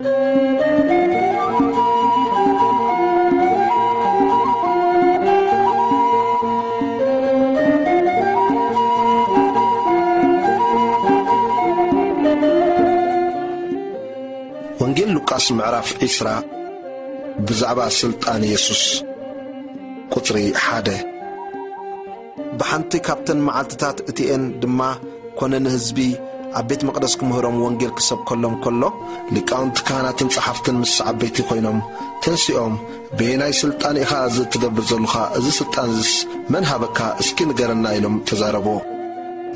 ወንጌል ሉቃስ ምዕራፍ ዒስራ። ብዛዕባ ስልጣን የሱስ። ቁጽሪ ሓደ። ብሓንቲ ካብተን መዓልትታት እቲኤን ድማ ኮነ ንህዝቢ ኣብ ቤት መቕደስ ክምህሮም ወንጌል ክሰብከሎም ከሎ፣ ሊቃውንቲ ካህናትን ጸሓፍትን ምስ ዓበይቲ ኮይኖም ተንሲኦም፣ "በየናይ ስልጣን ኢኻ እዚ እትገብር ዘሉኻ? እዚ ስልጣን እዚስ መን ሃበካ? እስኪ ንገረና" ኢሎም ተዛረብዎ።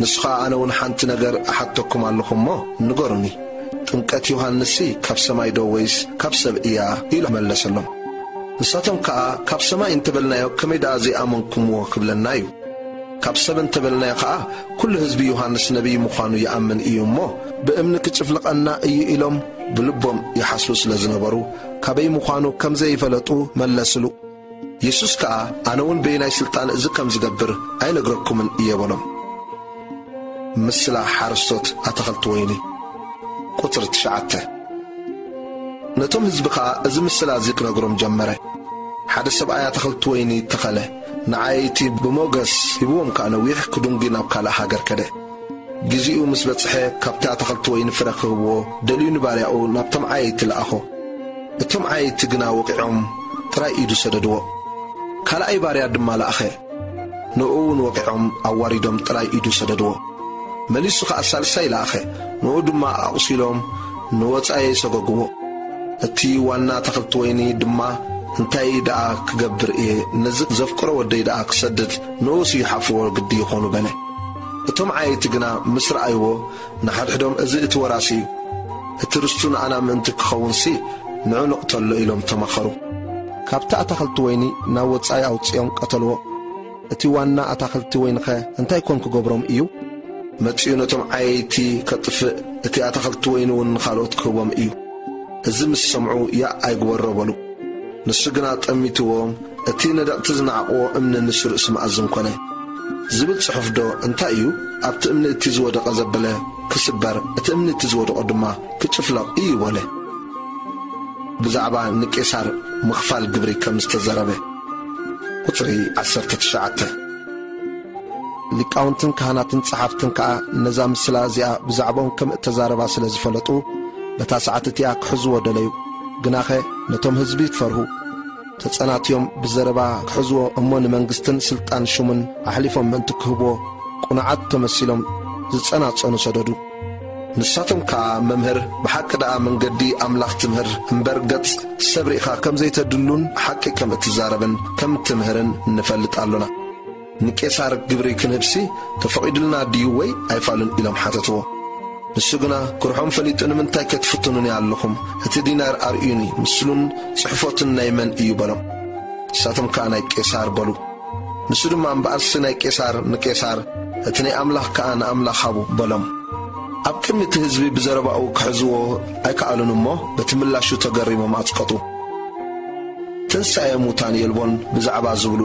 ንሱ ኸኣ፣ "ኣነ እውን ሓንቲ ነገር እሓተኩም ኣለኹ እሞ ንገሩኒ፣ ጥምቀት ዮሃንስሲ ካብ ሰማይ ዶ ወይስ ካብ ሰብ እያ?" ኢሉ መለሰሎም። ንሳቶም ከኣ፣ "ካብ ሰማይ እንተበልናዮ፣ ከመይ ደኣ ዘይኣመንኩምዎ ክብለና እዩ? ካብ ሰብ እንተበልናዮ ኸኣ፣ ኩሉ ህዝቢ ዮሃንስ ነቢይ ምዃኑ ይኣምን እዩ እሞ፣ ብእምኒ ክጭፍልቐና እዩ" ኢሎም ብልቦም ይሓስቡ ስለ ዝነበሩ፣ ካበይ ምዃኑ ከም ዘይፈለጡ መለስሉ። የሱስ ከኣ፣ "ኣነ እውን በየናይ ስልጣን እዚ ከም ዝገብር ኣይነግረኩምን እየ" በሎም። ምስላ ሓረስቶት ኣታኽልቲ ወይኒ። ቁጽሪ ትሽዓተ። ነቶም ህዝቢ ኸኣ እዚ ምስላ እዚ ክነግሮም ጀመረ። ሓደ ሰብኣይ ኣታኽልቲ ወይኒ ተኸለ። ንዓየይቲ ብሞገስ ሂብዎም ከኣ ነዊሕ ክዱንጊ ናብ ካልእ ሃገር ከደ። ግዜኡ ምስ በጽሐ፣ ካብቲ ኣታኽልቲ ወይኒ ፍረ ክህብዎ ደልዩ ንባርያኡ ናብቶም ዓየይቲ ለኣኾ። እቶም ዓየይቲ ግና ወቒዖም ጥራይ ኢዱ ሰደድዎ። ካልኣይ ባርያ ድማ ለኣኸ። ንእኡ እውን ወቒዖም ኣዋሪዶም ጥራይ ኢዱ ሰደድዎ። መሊሱ ኸኣ ሳልሳይ ለኣኸ። ንእኡ ድማ ኣቑሲሎም ንወጻኢ ሰጎግዎ። እቲ ዋና ኣታኽልቲ ወይኒ ድማ፣ "እንታይ ደኣ ክገብር እየ? ነዚ ዘፍቅሮ ወደይ ደኣ ክሰድድ ንኡስ ይሓፍርዎ ግዲ ይኾኑ" በለ። እቶም ዓየይቲ ግና ምስ ረኣይዎ፣ ንሓድሕዶም፣ "እዚ እቲ ወራሲ እዩ፣ እቲ ርስቱ ንኣና ምእንቲ ክኸውንሲ ንዑ ንቕተሎ" ኢሎም ተማኸሩ። ካብቲ ኣታኽልቲ ወይኒ ናብ ወጻኢ ኣውጺኦም ቀተልዎ። እቲ ዋና ኣታኽልቲ ወይንኸ እንታይ ኮን ክገብሮም እዩ? መጺኡ ነቶም ዓየይቲ ከጥፍእ፣ እቲ ኣታኽልቲ ወይኒ እውን ንኻልኦት ክህቦም እዩ። እዚ ምስ ሰምዑ፣ "ያእ ኣይግበሮ" በሉ። ንሱ ግና ጠሚትዎም፣ "እቲ ነደቕቲ ዝነዓቕዎ እምኒ ንሱ ርእሲ መኣዝን ኮነ" ዝብል ጽሑፍ ዶ እንታይ እዩ? "ኣብቲ እምኒ እቲ ዝወደቐ ዘበለ ክስበር፣ እቲ እምኒ እቲ ዝወደቖ ድማ ክጭፍለቕ እዩ" በለ። ብዛዕባ ንቄሳር ምኽፋል ግብሪ ከም ዝተዘረበ። ቁጽሪ ዓሰርተ ትሽዓተ። ሊቃውንትን ካህናትን ጸሓፍትን ከኣ ነዛ ምስላ እዚኣ ብዛዕባኦም ከም እተዛረባ ስለ ዝፈለጡ፣ በታ ሰዓት እቲኣ ክሕዝዎ ደለዩ። ግናኸ ነቶም ህዝቢ ትፈርሁ፣ ተጸናትዮም ብዘረባ ክሕዝዎ እሞ ንመንግስትን ስልጣን ሹምን ኣሕሊፎም ምእንቲ ክህብዎ፣ ቁኑዓት ተመሲሎም ዝጸናጸኑ ሰደዱ። ንሳቶም ከኣ፣ "መምህር፣ ብሓቂ ደኣ መንገዲ ኣምላኽ ትምህር እምበር፣ ገጽ ሰብ ርኢኻ ከም ዘይተድሉን ሓቂ ከም እትዛረብን ከም እትምህርን ንፈልጥ ኣሎና። ንቄሳር ግብሪ ክንህብሲ ተፈቒዱልና ድዩ ወይ ኣይፋሉን?" ኢሎም ሓተትዎ። ንሱ ግና፣ "ክርሖም ፈሊጡ፣ ንምንታይ ከ ትፍትኑኒ ኣለኹም? እቲ ዲናር ኣርእዩኒ፣ ምስሉን ጽሕፎትን ናይ መን እዩ?" በሎም። ንሳቶም ከኣ፣ "ናይ ቄሳር" በሉ። ንሱ ድማ፣ "እምበኣርሲ ናይ ቄሳር ንቄሳር፣ እቲ ናይ ኣምላኽ ከኣ ንኣምላኽ ሃቡ" በሎም። ኣብ ቅድሚ እቲ ህዝቢ ብዘረባኡ ክሕዝዎ ኣይከኣሉን እሞ፣ በቲ ምላሹ ተገሪሞም ኣጽቀጡ። ትንሳኤ ሙታን የልቦን ብዛዕባ ዝብሉ።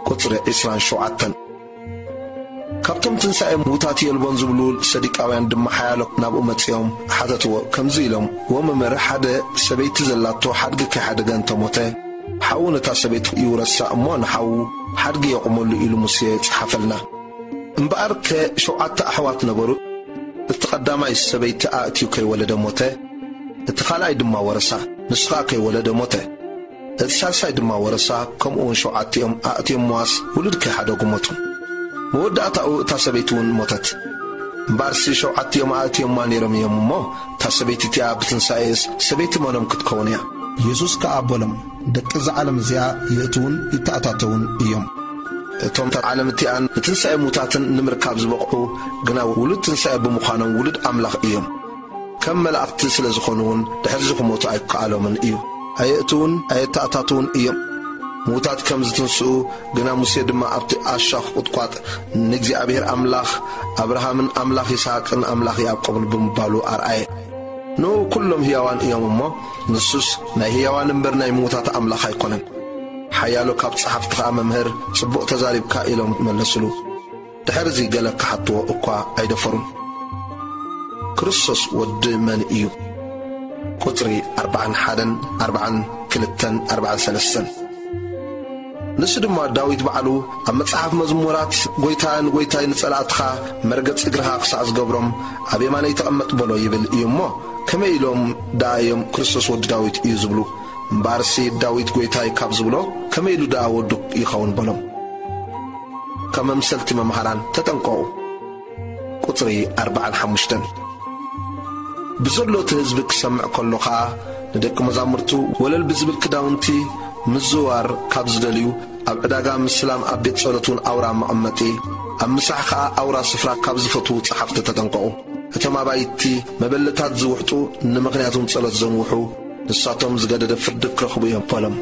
ቁጽሪ ዕስራን ሸውዓተን። ካብቶም ትንሳኤ ሙታት የልቦን ዝብሉ ሰዲቃውያን ድማ ሓያሎ ናብኡ መጺኦም ሓተትዎ፣ ከምዚ ኢሎም፣ "ወመምህር፣ ሓደ ሰበይቲ ዘላቶ ሓድጊ ከይሓደገ እንተሞተ፣ ሓዉ ነታ ሰበይቲ ይውረሳ እሞ ንሓዉ ሓድጊ የቑመሉ ኢሉ ሙሴ ጸሓፈልና። እምበኣርከ ሸውዓተ ኣሕዋት ነበሩ፣ እቲ ቀዳማይ ሰበይቲ ኣእትዩ ከይወለደ ሞተ፣ እቲ ካልኣይ ድማ ወረሳ፣ ንሱ ኸኣ ከይወለደ ሞተ። እቲ ሳልሳይ ድማ ወረሳ፣ ከምኡ እውን ሸውዓቲኦም ኣእትዮምዋስ ውሉድ ከይሓደጉ ሞቱ። መወዳእታኡ እታ ሰበይቲ እውን ሞተት። እምበኣርሲ ሸውዓቲኦም ኣእትዮማ ነይሮም እዮም እሞ፣ እታ ሰበይቲ እቲኣ ብትንሳኤስ ሰበይቲ መኖም ክትከውን እያ?" የሱስ ከኣ በሎም፣ "ደቂ እዛ ዓለም እዚኣ ይእትዉን ይተኣታተዉን እዮም። እቶም እታ ዓለም እቲኣን ንትንሳኤ ሙታትን ንምርካብ ዝበቕዑ ግና ውሉድ ትንሳኤ ብምዃኖም ውሉድ ኣምላኽ እዮም። ከም መላእኽቲ ስለ ዝኾኑ እውን ድሕሪዚ ክሞቱ ኣይከኣሎምን እዩ። ኣየእትዉን ኣየተኣታትዉን እዮም። ምዉታት ከም ዝትንስኡ ግና ሙሴ ድማ ኣብቲ ኣሻኽ ቁጥቋጥ ንእግዚኣብሔር ኣምላኽ ኣብርሃምን ኣምላኽ ይስሃቅን ኣምላኽ ያዕቆብን ብምባሉ ኣርኣየ። ንኡ ኩሎም ህያዋን እዮም እሞ፣ ንሱስ ናይ ህያዋን እምበር ናይ ምዉታት ኣምላኽ ኣይኮነን። ሓያሎ ካብ ጸሓፍቲ ኸኣ መምህር ጽቡቕ ተዛሪብካ ኢሎም መለስሉ። ድሕርዚ ገለ ክሓትዎ እኳ ኣይደፈሩን። ክርስቶስ ወዲ መን እዩ? ቁጽሪ ኣርባዓን ሓደን፣ ኣርባዓን ክልተን፣ ኣርባዓን ሰለስተን። ንሱ ድማ ዳዊት ባዕሉ ኣብ መጽሓፍ መዝሙራት፣ "ጎይታ ንጎይታይ ንጸላእትኻ መርገጽ እግርኻ ክሳዕ ዝገብሮም ኣብ የማነይ ተቐመጥ" በሎ ይብል እዩ እሞ፣ ከመይ ኢሎም ደኣ እዮም ክርስቶስ ወዲ ዳዊት እዩ ዝብሉ? እምበኣርሲ ዳዊት ጎይታይ ካብ ዝብሎ ከመይ ኢሉ ደኣ ወዱ ይኸውን በሎም። ካብ መምሰልቲ መምሃራን ተጠንቀቑ። ቁጽሪ ኣርባዓን ሓሙሽተን። ብዘሎ እቲ ህዝቢ ክሰምዕ ከሎ ኸኣ፣ ንደቂ መዛሙርቱ ወለል ብዝብል ክዳውንቲ ምዝዋር ካብ ዝደልዩ፣ ኣብ ዕዳጋ ምስላም ኣብ ቤት ጸሎት እውን ኣውራ መቐመጢ፣ ኣብ ምሳሕ ከኣ ኣውራ ስፍራ ካብ ዝፈትዉ ጸሓፍቲ ተጠንቀቑ። እቶም ኣባይቲ መበለታት ዝውሕጡ፣ ንምኽንያት እውን ጸሎት ዘንውሑ፣ ንሳቶም ዝገደደ ፍርዲ ክረኽቡ እዮም በሎም።